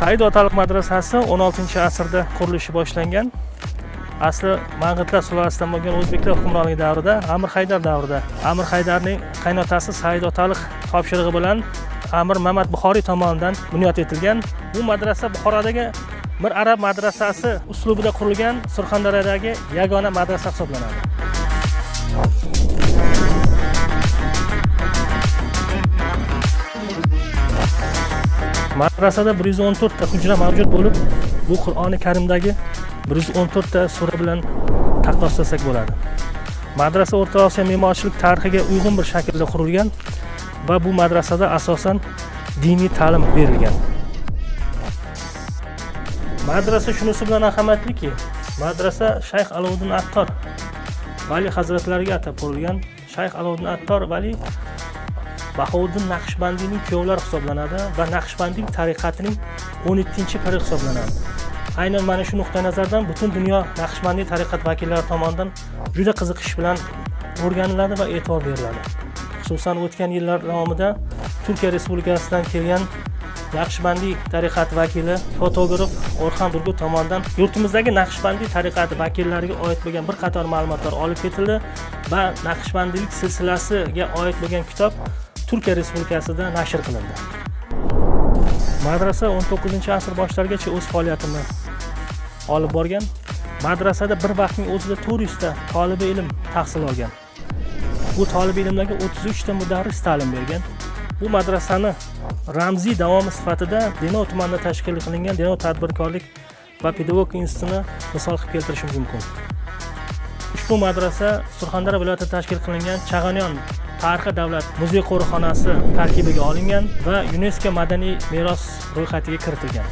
Said otaliq madrasasi 16-asrda qurilishi boshlangan. Asli Mang'itlar sulolasidan bo'lgan o'zbeklar hukmronligi davrida, Amir Haydar davrida Amir Haydarning qaynotasi Said otaliq topshirig'i bilan Amir Mamat Buxoriy tomonidan bunyod etilgan. Bu madrasa Buxorodagi Mir Arab madrasasi uslubida qurilgan Surxondaryodagi yagona madrasa hisoblanadi. Madrasada 114 ta hujra mavjud bo'lib, bu Qur'oni Karimdagi 114 ta sura bilan taqqoslasak bo'ladi. Madrasa O'rta Osiyo me'morchilik tarixiga uyg'un bir shaklda qurilgan va bu madrasada asosan diniy ta'lim berilgan. Madrasa shunisi bilan ahamiyatliki, madrasa Shayx Alovuddin Attor vali hazratlariga atab qurilgan. Shayx Alovuddin Attor vali Bahovuddin Naqshbandiyning kuyovlari hisoblanadi va Naqshbandiy tariqatining 17-piri hisoblanadi. Aynan mana shu nuqtai nazardan butun dunyo Naqshbandiy tariqat vakillari tomonidan juda qiziqish bilan o'rganiladi va e'tibor beriladi. Xususan, o'tgan yillar davomida Turkiya Respublikasidan kelgan Naqshbandiy tariqati vakili fotograf Orxan Durgut tomonidan yurtimizdagi Naqshbandiy tariqati vakillariga oid bo'lgan bir qator ma'lumotlar olib ketildi va Naqshbandiylik silsilasiga oid bo'lgan kitob Turkiya Respublikasida nashr qilindi. Madrasa 19-asr boshlarigacha o'z faoliyatini olib borgan. Madrasada bir vaqtning o'zida 400 ta tolibi ilm tahsil olgan. Bu tolibi ilmlarga 33 ta mudarris ta'lim bergan. Bu madrasani ramziy davomi sifatida Denov tumanida tashkil qilingan Denov tadbirkorlik va pedagogika institutini misol qilib keltirishimiz mumkin. Ushbu madrasa Surxondaryo viloyatida tashkil qilingan Chag'anyon tarixi davlat muzey qo'riqxonasi tarkibiga olingan va UNESCO madaniy meros ro'yxatiga kiritilgan.